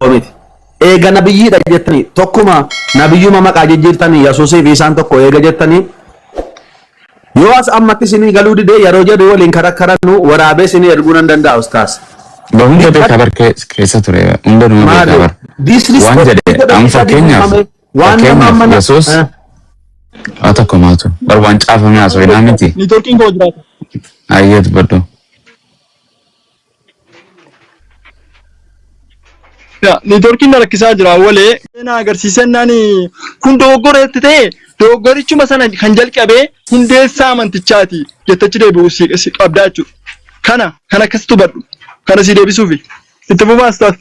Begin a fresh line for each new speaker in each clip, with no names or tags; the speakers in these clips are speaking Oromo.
miti. Eega nabiyyiidha jettanii tokkuma nabiyyuma maqaa jijjiirtanii Yesuusii fi isaan tokko eega jettanii yoo as ammatti isinii galuu didee yeroo jedhu waliin karakkarannu waraabee isinii erguu nan danda'a ustaas.
Ba hunda beekaa bar keessa ture hunda numa beekaa
Maali?
bar. Waan
Disrespect
jedhe
godhanii
amma
gadi
fakkeenyaaf
buufame waan nama
fakkeenyaaf
amma na
Yesuus haa tokko maatu bar waan caafame haasofnaa miti.
Niitoorkiin koo jiraata.
Ayyee dubbadhu.
Ya, niitoorkiin na rakkisaa jira walee. Na agarsiisennaan kun dogoggora itti ta'e dogoggorichuma sana kan jalqabee hundeessaa amantichaati jettachi deebi'u si qabdaa jechuudha. Kana kan akkasitti hubadhu. Kana si deebisuufi. Itti fufaas taas.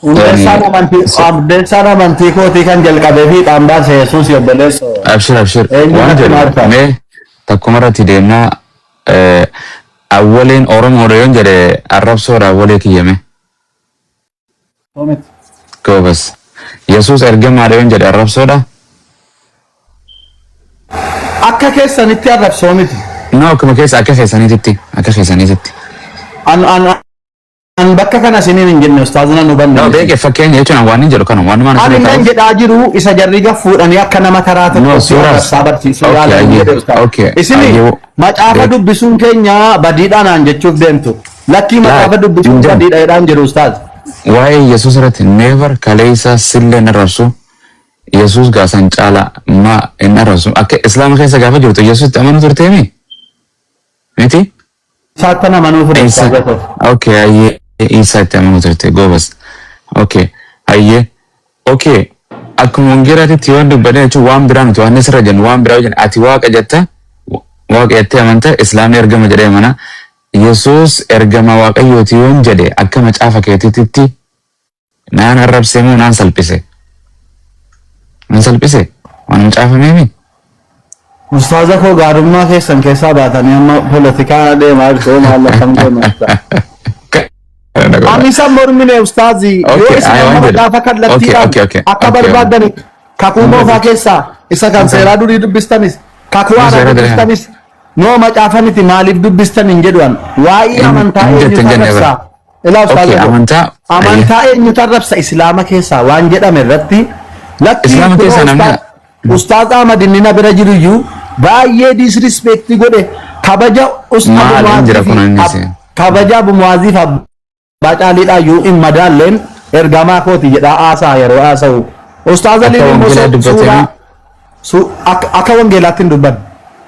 Hundeessaan amantii hundeessaan amantii kootii kan jalqabee fi dhaan baase Yesuus obboleessoo.
Abshir abshir
Eenyu
waan
natti
jedhu
maarta?
mee takkuma irratti deemnaa awwaleen Oromoodha yoon jedhe arrabsoodha awwalee kiyyame.
Miti.
Goobas. Yesuus ergamaadha yoon jedhe arrabsoodha.
Akka keessanitti arrabsoo miti.
No akkuma keessa akka keessaniititti akka keessaniititti.
An an an bakka kana isiniin hin jenne ustaaz nan hubanne.
No beeke fakkeenya jechuun waan hin jedhu kana waan waan
Ani
isin
nan
ta'u.
jedhaa jiru isa jarri fuudhanii akka nama taraa
No
tokkotti
suuraas.
arrabsaa barsiisuu
Okay
yaalan
ayyee
jedhe ustaaz.
okay
Isini
ayyee
macaafa
beeke.
dubbisuun keenya badiidhaan jechuuf deemtu. Lakkii
Laa
macaafa
hin
dubbisuun
jedhu.
badiidha jedhaan jiru ustaaz.
Waa'ee Yesuus irratti never kaleessa sillee hin arrabsu. Yesuus gaasan caala ma hin arrabsu. Akka Islaama keessa gaafa jirtu Yesuusitti amanuu turteemi? Miti?
Isaatti amanuu ture
Isa.
ustaaza koo.
Okay ayyee Isaatti amanuu turte goobas. Okay ayyee okay akkuma wangeelaatitti yoo dubbadhe jechuun waan biraa miti waan sirra jennu waan biraa yoo jennu ati waaqa jetta waaqa jettee amanta islaamni ergama jedhee amana Yesuus ergama waaqayyooti yoon jedhe akka macaafa keetiitti naan arrabse moo naan salphise? Naan salphise waan hin caafameemi?
Ustaaza koo gaarummaa keessan keessaa baatanii amma poolitikaa deemaa jirtu maal akkam deemaa jirta. Ani isa mormine ustaazi yoo
Okay,
isin
ayi
amma
waan jedhu.
macaafa
Okay,
kallattiidhaan
okay, okay,
akka
okay.
barbaaddani kakuu moofaa keessaa isa kan seeraa durii dubbistanis kakuu
No
haaraa
seera durii.
dubbistanis noo macaafa miti maaliif dubbistan hin jedhu an waa'ee
Hin
amantaa
hin jette
eenyutu
hin jenne
arrabsaa
bara.
ilaa
Okay,
ustaaza koo
amantaa ayyee.
amantaa eenyutu arrabsa islaama keessaa waan jedhame irratti lakkii
Islaama
kunoo
keessaa namni
ustaaz ustaaz Ahmad inni na bira jiru iyyuu baay'ee disrespect godhe kabaja
maal hin jira kun
Muwaazii fi
innis.
kabaja Abu Muwaazii fi Abbaa Caaliidhaa iyyuu hin madaalleen ergamaa kooti jedhaa haasaa yeroo haasa'u. Ustaaz
Akka
Aliin immoo
wangeelaa
suuraa
dubbatanii
akka wangeelaatti hin dubbanne.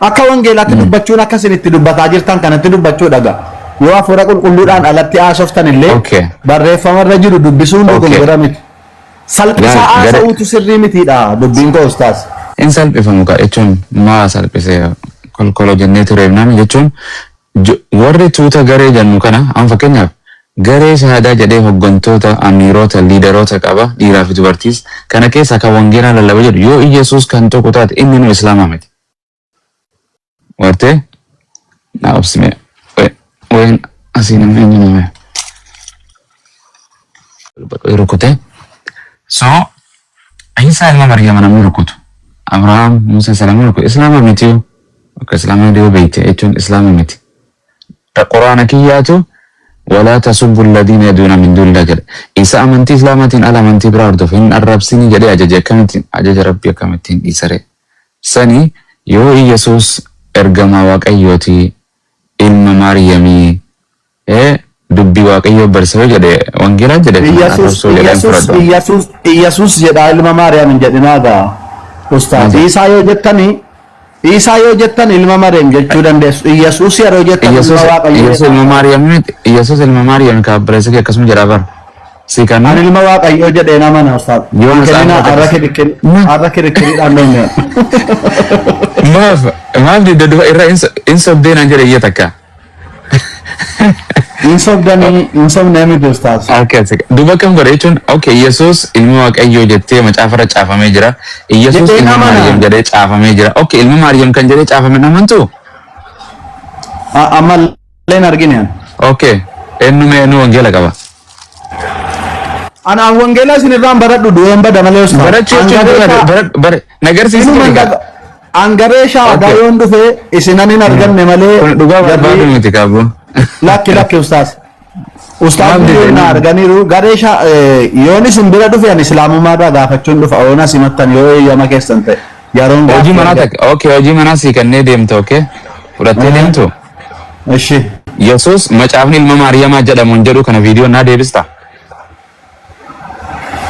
Akka wangeelaatti dubbachuun akka isin itti dubbataa jirtan kanatti dubbachuu dhaga. Yoo hafuura qulqulluudhaan alatti haasoftan illee
Okay.
barreeffama irra jiru dubbisuun
Okay.
dogongora miti. Salphisaa
Laal gara
haasa'uutu sirrii mitiidha dubbiin koo ustaaz.
hin salphifamu ka jechuun maa salphisee kolkoloo jennee tureef nami jechuun warri tuuta garee jennu kana amma fakkeenyaaf garee shahaadaa jedhee hooggantoota amiirota liidaroota qaba dhiiraa fi dubartiis kana keessaa kan wangeelaa lallaba jedhu yoo Iyesuus kan tokko taate inni nu islaamaa miti. Wartee na obsime wayin asii nama eenyu nama rukute so Isa ilma Maryama namni rukutu Abrahaam Musa isa namni rukutu islaama miti yoo akka islaama dhiyoo beekte jechuun islaama miti. Quraana kiyyaatu walaa tasubbu alladhiina yaduuna min duunillah jedha. Isa amantii islaamaatiin ala amantii biraa hordofu hin arrabsini jedhee ajaje akkamittiin ajaja rabbii akkamittiin dhiisare. Sani yoo Iyesuus ergamaa waaqayyooti ilma Maariyamii dubbii waaqayyoo barsiisuu jedhe wangeelaa jedhe kan
Iyyasuus
arrabsoo jedheen
Iyyasuus
fudhadhu.
Iyyasuus Iyyasuus jedha ilma Maariyaam hin jedhinaa gaa. Ustaaz
Maal
Isaa yoo jettani Isaa yoo jettan ilma Maariyaam jechuu dandeessu. Iyyasuus yeroo jettan ilma
Iyesuus
Waaqayyoo
Iyesuus
jedhaa.
ilma Maariyaam miti Iyesuus ilma Maariyaam ka abbareessa kee akkasuma jedhaa bara. Si
Ani
kannu
ilma Waaqayyoo jedhee nama na ustaaz.
yoo
Hin
macaafa
kenninaa har'a
takkas
kirikiri har'a kirikiriidhaan deemne.
maaf maaf didda duba irra hin sobdee naan jedhe iyya takka.
Hin sobdanii hin sobnee miti ustaaz.
Okay, duba kam godhe jechuun okay Iyesuus ilma Waaqayyoo jettee macaafa irra caafamee jira. Iyesuus
Jedheen
ilma
amana.
Maariyaam jedhee caafamee jira. Okay ilma Maariyaam kan jedhee caafame hin amantuu?
Ammallee hin argine ani.
Okay eenyu mee eenyu wangeela qaba?
Anaan wangeela isin irraan baradhu du'een bada malee ustaaz.
Barachuu jechuun
Angaree
bara
shaa
bara bara nagarsiisi
inuma
jedhi gaa.
angaree shaadaa
Okay.
yoon dhufe isinan hin arganne malee
Kun dhugaa barbaadu
jarri
miti qabu.
lakki lakki ustaaz. Ustaaz
Maaf dide
biyyoon na
inni?
arganiiru garee yoon isin bira dhufe ani islaamummaarraa gaafachuun dhufa oona simattan yoo eeyyama keessan ta'e yeroon
Hojii
gaaffii
manaa
argadhe.
takka okay hojii manaa sii kennee deemta okay fudhattee deemtu.
Ishi.
Yesuus macaafni ilma Maariyamaa jedhamu hin jedhu kana viidiyoo naa deebista.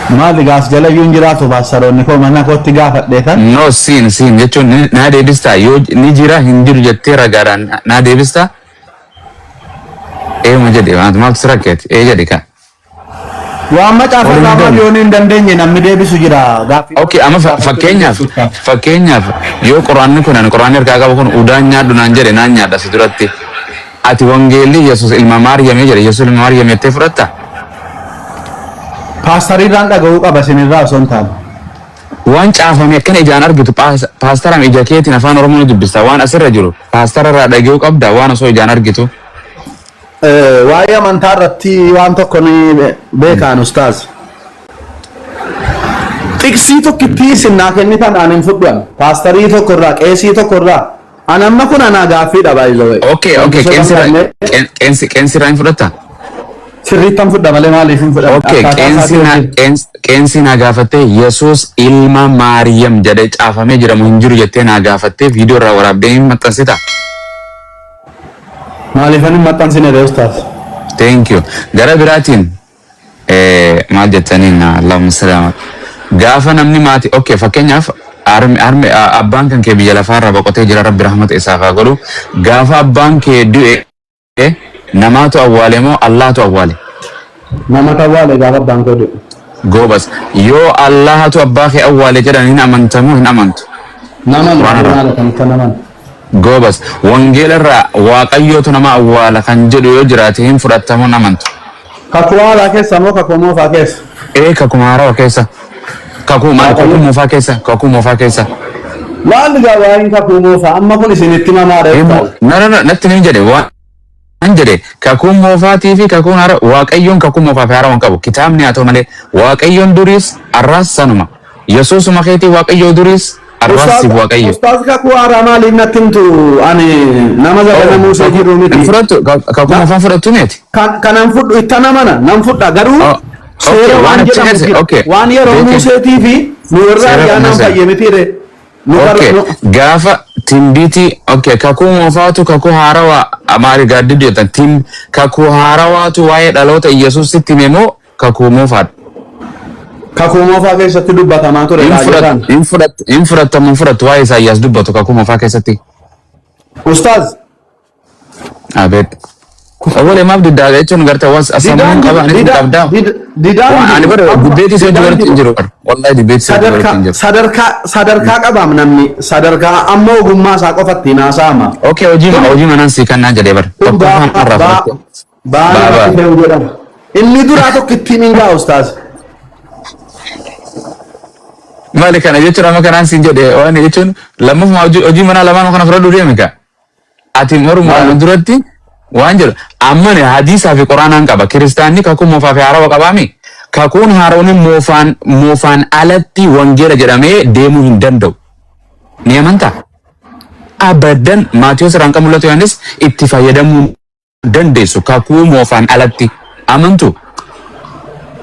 Maali gaaf jala iyyuu hin jiraatu paastaroonni koo mana kootti gaafadheetan.
No siin siin jechuun naa deebista yoo ni jira hin jiru jettee ragaadhaan naa deebista. Eema jedhe maaltu si rakkeeti ee jedhe ka.
Waan macaafa
Waliin
irraa maal
deemu.
yoon hin dandeenye namni deebisu jira gaaffii
Okay, amma
gaafachuu
fakkeenyaaf
dandeessu.
fakkeenyaaf yoo quraanni kun ani quraanni harkaa qabu kun udaan nyaadhu naan jedhe naan nyaadha si duratti. Ati wangeelli Yesuus ilma Maariyaamii jedhe Yesuus ilma Maariyaamii jettee fudhatta?
Paastariirraan dhaga'uu qaba isinirraa osoo hin taane.
Waan caafame akkana ijaan argitu paastaraan ija keetiin afaan Oromoo ni dubbista waan asirra jiru paastara irraa dhaga'uu qabda waan osoo ijaan argitu.
Waa'ee amantaa irratti waan tokko ni beekaan ustaaz. Xiqsii tokkittii isin naa kennitan ani hin fudhu ani. Paastarii tokko irraa, qeesii tokko irraa. Ani amma kun anaa gaaffiidha by the way.
Okay,
Wanti
okay,
soba hin
qeensi irraa
qabne
qeensi qeensi irraa hin fudhatta?
sirriittan fudha malee maaliif hin fudhanne
Okay,
akkaataa
qeensi
isaatii
na
wajjin.
qeensi na gaafattee Yesuus ilma Maariyam jedhee caafamee jiramu hin jiru jettee naa gaafattee viidiyoo irraa waraabdee hin maxxansita?
Maaliif ani hin maxxansine ree ustaaz?
Thank you. Gara biraatiin maal jettaniin Allahumma salaama. Gaafa namni maatii okay fakkeenyaaf armi armi abbaan kan kee biyya lafaarraa boqotee jira Rabbi rahmata isaaf haa godhu. Gaafa abbaan kee du'e namaatu awwaale moo Allahtu awwaale?
Namatu awwaale gaafa abbaan koo du'e.
Goobas. Yoo Allahatu abbaa kee awwaale jedhan hin amantamoo hin amantu?
Nama
Quraana irraa.
maala kan itti naman.
Goobas. Wangeela irraa Waaqayyootu nama awwaala kan jedhu yoo jiraate hin fudhattamoo hin amantu?
Kakuu haaraa keessa moo kakuu moofaa keessa?
Ee kakuu haarawaa keessa. Kakuu maal kakuu
Waaqayyo.
moofaa keessa kakuu moofaa keessa.
Maal gaa waa'een kakuu moofaa amma kun isinitti mamaadha
Immoo
jechuudha.
no no no natti hin jedhe waan jedhe kakuun moofaatii fi kakuun haaraa Waaqayyoon kakuu moofaa fi haaraa hin qabu kitaabni haa ta'u malee Waaqayyoon duriis har'aas sanuma Yesuusuma keetii Waaqayyoo duriis har'aas
Ustaaz
siif Waaqayyo.
Ustaaz kakuu haaraa maaliif natti himtu ani nama zabana
Oh,
Muusee
kakuu
jiru
hin
miti.
fudhattu kakuu
Na
moofaa fudhattu miti.
kan kanan fudhu ittan amana nan fudha garuu
Oh, okay
seera
waan
waan
achi
jedhamu
keessa
jira
okay
waan yeroo
beekin
Muuseetii fi nu warra
seera
ayyaanaan
Muusee.
fayye miti re nu kar
Okay,
nu
gaafa timbiitii okay, kakuu moofaatu kakuu haarawaa maali gaaddiddu jettan tim kakuu haarawaatu waa'ee dhaloota Iyyasuusitti hime moo kakuu moofaadha?
Kakuu moofaa keessatti dubbatamaa ture
Hin fudhat
raajotaan.
hin fudhat hin fudhattamu hin fudhattu waa'ee Isaayyaas dubbatu kakuu moofaa keessatti.
Ustaaz
Abeet. Awwalee maaf diddaa jechuun gartee waan
didaan
sammuun
jiru
qaba anis hin
dida
qabdaa.
didaan
Waan ani
jiru
bara
amma
dibbeetii isa
didaan
walitti hin
jiru
jiru bara. Wallahi dibbeetii isa walitti
sadarkaa
hin jiru.
sadarkaa sadarkaa qabaam namni sadarkaa amma ogummaa isaa qofatti haasa'ama.
Okay hojii
Kun
hojii manaan sii kannaa jedhee bara.
kun
Tokkoffaan
baa
irraa
baa
fudhatte.
baa
Baa
namatti
baa.
fe'u jedhama. Inni duraa tokko ittiin hin ga'a ustaaz.
Maali kana jechuun amma kanaan siin jedhe waan jechuun lammaffaa hojii hojii manaa lamaan kana fudhadhu deemi ka. Ati morma
Maali?
duratti waan jedhu amma ni hadiisaa fi quraanaan qaba. Kiristaanni kakuu moofaa fi haarawa qabaami. Kakuun haarawni moofaan moofaan alatti wangeela jedhamee deemuu hin danda'u. Ni amantaa? Abadan Maatiyus irraan kan mul'atu Yohaannis itti fayyadamuu dandeessu kakuu moofaan alatti amantu.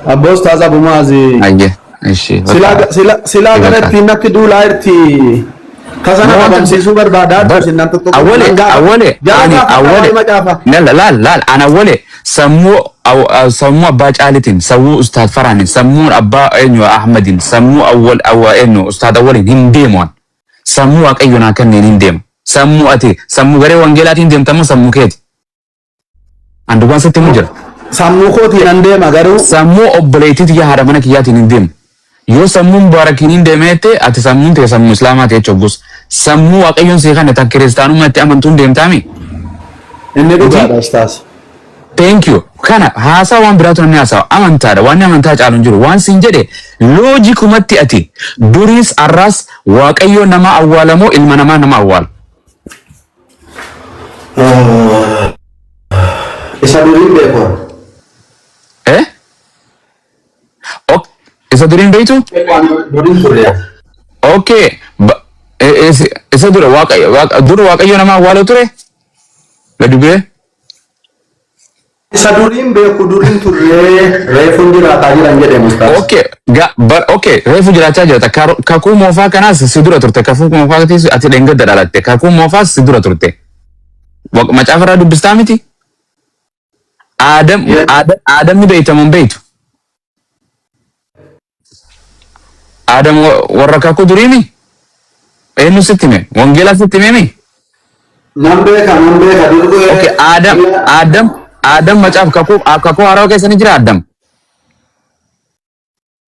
Abboo ustaaz Abu Muazi.
Ayye ishi
Silaa
bakka
sila silaa gara
bakka.
ittiin natti duulaa jirti. Tasa na
Wanta
dhabamsiisuu barbaadaa
bar
jirtu nan tuttuqu
awwale
nan gaafa.
awwale
Jara
ani
gaafadha
awwale
waa'ee macaafa.
laal laal laal an awwale sammuu sammuu abbaa caalitiin sammuu ustaad faraanin sammuu abbaa eenyu ahmadin sammuu awwal awwa eenyu ustaad awwalin hin deemu an sammuu waaqayyo naa kenneen hin deemu sammuu ati sammuu garee wangeelaatiin deemtamoo sammuu keeti An dhugaan sitti himu jira.
Sammuu kootiin nan deema garuu.
Sammuu obboleettii tiyya haadha mana kiyyaatiin hin deemu. Yoo sammuu Mubaarakiin hin deemee jette ati sammuun tee sammuu Islaamaa ta'e jechuudha. Sammuu Waaqayyoon sii kanne tan kiristaanummaa itti amantuun deemtaami.
Inni
Miti?
dhugaadha ustaas.
Thank you. Kana haasaa waan biraatu namni haasawa. Amantaadha. Waan amantaa caalu hin jiru. Waan siin jedhe loojikumatti ati duriis arraas Waaqayyo nama awwaalamoo ilma namaa nama awwaala.
Isa duriin beeku.
Eh? Ok. Isa duriin beektu?
Duriin turre.
Okay. Isa dura Waaqayyo dura Waaqayyo nama awwaalu ture? Gadi bu'ee?
Isa duriin beeku duriin turree reefuun jiraataa jiran jedhe mustaas.
Okay, ga, bar, okay, reefu jiraachaa jirta. Kakuu moofaa kanaas si dura turte. Kakuu moofaatis ati dheengadda dhalatte. Kakuu moofaas si dura turte. Macaafa irraa dubbistaa miti? Aadam, Aadam, Aadam ni beeyta moo hin beeytu? Aadam warra kakuu duriimi? Eenyu sitti hime? Wangeelaa sitti himemi?
Nan beeka nan beeka dur
Okay, Aadam, Aadam, Aadam macaaf kakuu haarawaa keessa ni jira Aadam.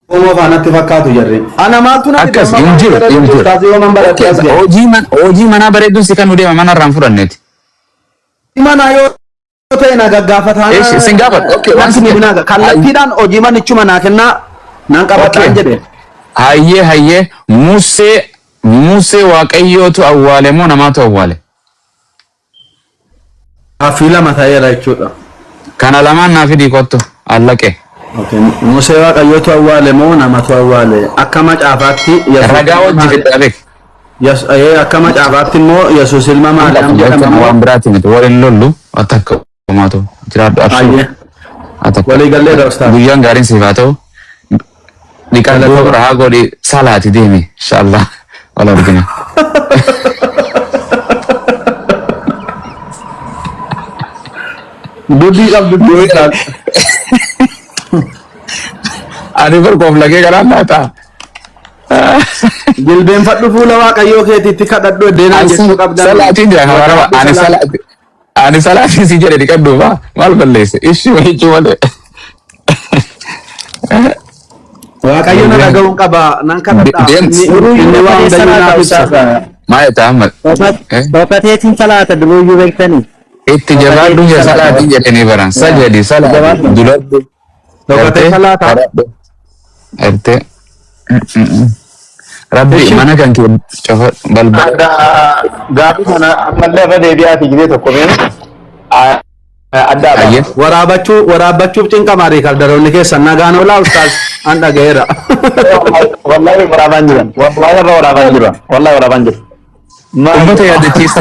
Qomoo faanatti fakkaatu jarri. Ana maaltu na
Akkas hin jiru, hin jiru.
Ustaaz yoo man baradhe
Okay,
as ga'e.
hojii manaa bareeduun si kan nu deema mana irraa hin fudhanneeti.
Mana yoo ta'e na gaggaafataa.
Eesh, sin gaafadhu. Okay, waan
Natti
si
ni kallattiidhaan hojii manichuma naa kennaa nan qabadhaan jedhe.
Hayyee hayyee Musee Waaqayyootu awwaale moo namaatu awwaale?
Gaaffii lama ta'eera jechuudha.
Kana lamaan naa fidii kottu allaqe.
Okay. Musee Waaqayyootu awwaale moo namatu awwaale? Akka macaafaatti Yesuus
Ragaa wajji fiddaa beek.
Akka macaafaatti immoo Yesuus ilma Maariyaam jedhama moo?
Waan biraati miti waliin lollu takka homaatu jiraadhu abshuu.
Hayyee.
Takka.
Walii galleedha ustaaz.
Guyyaan gaariin siif haa ta'u. Dhiqadhuu rahaa godhi salaati deemi inshallah wal argina.
Dubbii qabdu ustaaz.
Ani bar kooflagee kanaan laata.
Jilbeenfadhu fuula Waaqayyoo keetiitti kadhadhu eddeenaan jechuu qabdan.
Salaatiin jira kamaraba ani salaati ani salaatiin si jedhe dhiqadhu ba maal balleesse ishii wayii malee.
Waaqayyo na dhaga'uun qaba nan kadhadha. Inni waan hundayyuu naaf ibsa.
Maal jetta Ahmad?
Dhokkateetiin salaata duruyyuu beektanii.
Itti jabaadhu je salaatiin jedhanii baran sajadi salaati duladhu.
Dhokatee salaata.
Gartee. Rabbi mana kan kee cufa balbala.
Gaaffii kana ammallee irra deebi'aati gisee tokko mee adda
Hayyee.
Waraabachuu waraabbachuuf cinqamaa riikardaroonni keessan nagaan oolaa ustaaz an dhaga'eera.
Wallahi waraabaan jiran. Wallahi irra waraabaan jiran. Wallahi waraabaan jiru.
Uummata yaadachiiste.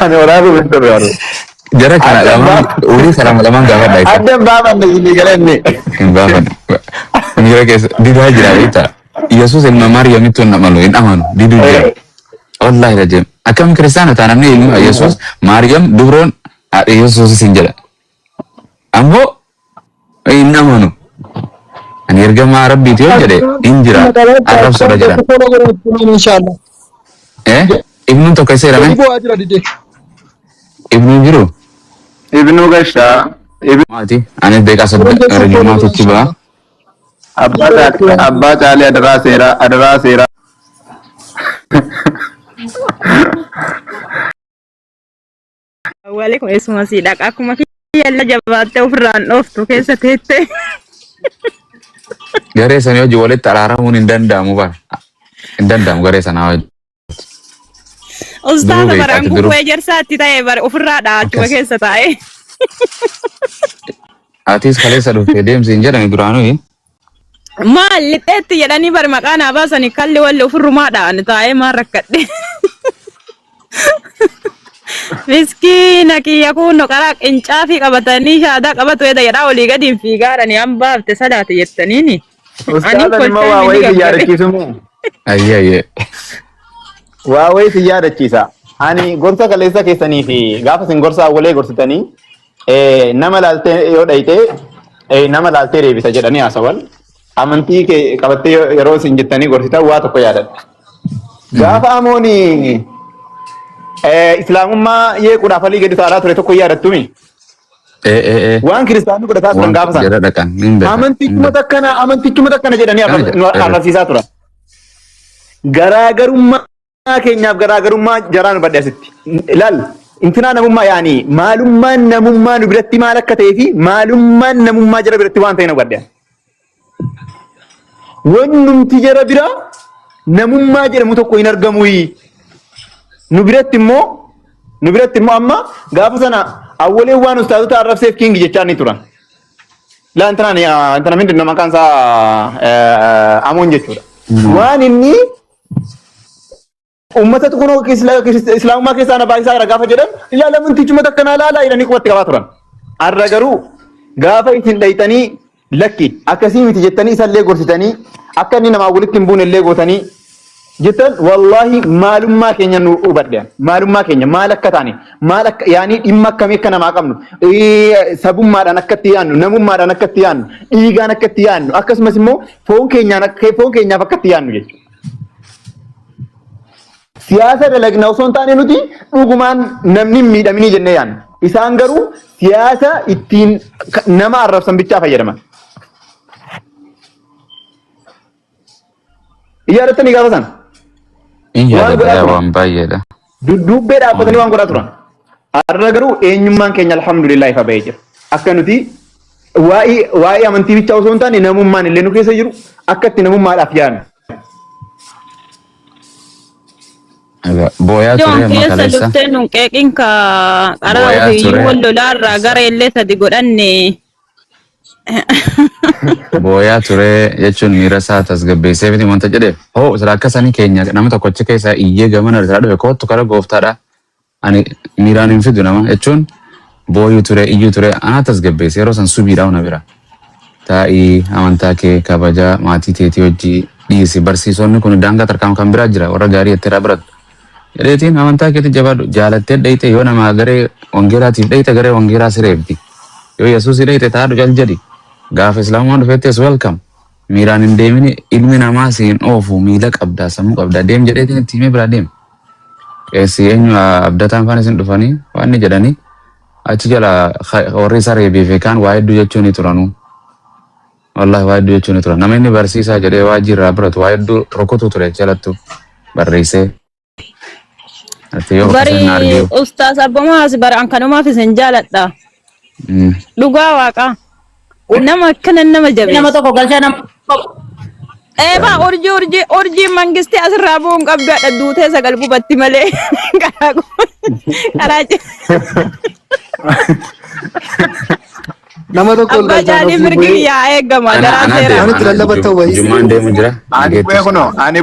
Ani waraabuu hin turre warra.
Jara kana lamaan horii kana lamaan gaafadha isa.
Adda hin baafanne isinii galanne.
Hin baafanne. Miira keessa didaa jira beektaa. Yesuus ilma Maariyaamitti hin amanu hin amanu diduu jira. Wallahi rajeem. Akkam kiristaana ta'a namni ilma Yesuus Maariyaam dubroon haadha Yesuus hin jedha. Ammoo hin amanu. Ani ergamaa Rabbiiti yoo jedhe hin jira. Arrabsoodha jedhan.
Inshallah.
Eh? Ibnuun tokko isa jedhame?
Bu'aa jira didee.
Ibnuun jiru?
Ibnuu Gashaa.
Maati. Anis beekaa sadda jumaatichi ba'a.
Abbaa Caalee adaraa seeraa adaraa seeraa.
Awwalee kun eessuma sii dhaqa akkuma kiyyalla jabaattee ofirraan dhooftu keessa teette.
Garee sanii hojii walitti araaramuun hin danda'amu bara. Hin danda'amu garee sanaa hojii.
Ustaaza
Duruu
baraan
beektaati duruu.
gufuu ejersaatti ta'e bara ofirraa dhaachuma
Akkas.
keessa taa'e.
Atis kaleessa dhuftee deemsi hin jedhame duraanuu.
Maal lixeetti jedhanii bari maqaa naa baasanii kalli walli ofirrumaa dha'an taa'ee maal rakkadhe. Miskiina kiyya kunno karaa qincaafii qabatanii shaadaa qabatu edda jedhaa olii gadi hin fiigaadhani an baafte salaate jettaniini. Ani
Ustaazan immoo waa
kolfee
wayii
ni
si
gaggare.
yaadachiisu moo?
Ayyee ayyee.
Waa wayii si yaadachiisa. Ani gorsa kaleessa keessanii fi gaafa isin gorsa awwalee gorsitanii nama laaltee yoo dhayite nama laaltee deebisa jedhanii haasawan. Amantii kee qabattee yeroo isin jettanii gorsitan waa tokko yaadadha. Gaafa amooni islaamummaa yeequudhaaf alii gadi saalaa ture tokko yaadattumi.
Ee ee ee.
Waan kiristaanni godhataa turan
Waan
gaafa sana.
jara dhaqan hin beekan.
Amantichuma takkana amantichuma takkana jedhanii
Kana jedha.
nu arrabsiisaa turan. Garaagarummaa keenyaaf garaagarummaa jaraa nu badhe asitti. Ilaal intinaa namummaa yaani maalummaan namummaa nu biratti maal akka ta'ee fi maalummaan namummaa jara biratti waan ta'e nu badhe. Wannumti jara bira namummaa jedhamu tokko hin argamu. Nu biratti immoo nu biratti immoo amma gaafa sana awwaleen waan ustaazota arrabseef kingi jechaa ni turan. Laa intanaan intana mindin nama maqaan isaa Amoon jechuudha. Waan inni uummata kunoo islaamummaa keessaa na baay'isaa jira gaafa jedhan ilaala amantichuma takkanaa laalaa jedhanii qubatti qabaa turan. Har'a garuu gaafa isin dhayxanii lakki akkasii miti jettanii isallee gorsitanii akka inni namaa walitti hin buune illee gootanii jettan, wallaahi maalummaa keenya nu hubadhe. Maalummaa keenya, maal akka taane, maal akka yaanii, dhimma akkamii akka namaa qabnu, sabummaadhaan akka itti yaannu, namummaadhaan akka itti yaannu, dhiigaan akka itti yaannu, akkasumas immoo foon keenyaan akka foon keenyaaf akka itti yaannu jechuudha. Siyaasa dalagna osoo hin taane, nuti dhugumaan namni hin miidhaminii jennee yaanna. Isaan garuu siyaasa ittiin nama arrabsan bichaa fayyadaman. Yaadattanii gaafa sana?
In
Waan
yaadadha
godhaa
yaa
turan.
waan baay'eedha.
Dudduubbee dhaabbatanii waan godhaa turan. Har'a garuu eenyummaan keenya alhamdulillah ifa bahee jira. Akka nuti waa'ee amantii bichaa osoo hin taane namummaan illee nu keessa jiru, akka itti namummaadhaaf yaadnu.
Egaa booyaa ture
Iddoon
amma
keessa
kaleessa.
dhuftee nun qeeqin ka karaa
Booyaa
ofiiyyuu
ture.
wal lolaarraa gara illee sadi godhanne.
Booyaa ture jechuun miira isaa tasgabbeessee miti wanta jedheef. Hoo sila akka sanii keenya nama tokkochi keessaa iyyee gamana irraa dhufe, "Kootu kara gooftaadha." Ani miiraan hin fidu nama jechuun booyuu ture, iyyuu ture, anaa tasgabbeesse yeroo san subiidhaa na bira. Taa'ii, amantaa kee kabajaa, maatii teetii hojii dhiisi, barsiisonni kun daangaa tarkaanfii kan biraa jira, warra gaarii jettee irraa barattu. Jedheetiin amantaa keetti jabaadhu, jaalattee dhayite, yoo nama garee wangeelaatiif dhayite garee wangeelaa sireebdi. Yoo Yesuusii dhayite taa'adhu, cal jedhi. Gaafa Islaamumaan dhufeettis welcome. Miiraan hin deemini, ilmi namaa siin oofu, miila qabdaa, sammuu qabdaa, deem jedheetiin itti himee biraa deem. Qeessi eenyu abdataan faana isin dhufanii waan inni jedhanii achi jala warri isa reebee fi kaan waa hedduu jechuun ni turanuu. Wallahi waa hedduu jechuun ni turan. Nama inni barsiisaa jedhee waajjirraa irraa biratu waa hedduu rukutu ture jalattu barreessee. Ati yoo bakka
Bari
sana argee.
Ustaas Abbomaas bara an kanumaaf isin jaaladha. Dhugaa waaqaa. Nama akkana nama
Nama
jabeessu.
tokko galchaa, nama tokko.
Eebaa urjii urjii urjii mangistii asirraa bu'uun qabdu hadha duutee sagal gubatti malee karaa karaa
Nama tokko ol
Abbaa
galchaan
caalii
ofii
mirgi
bu'ee
biyyaa eegama
Ana
garaa
ana
seeraa.
deema
Waan itti
ana
lallabattan wayii.
jummaan deemu jira.
Ani bu'ee
Nageettis.
kunoo ani.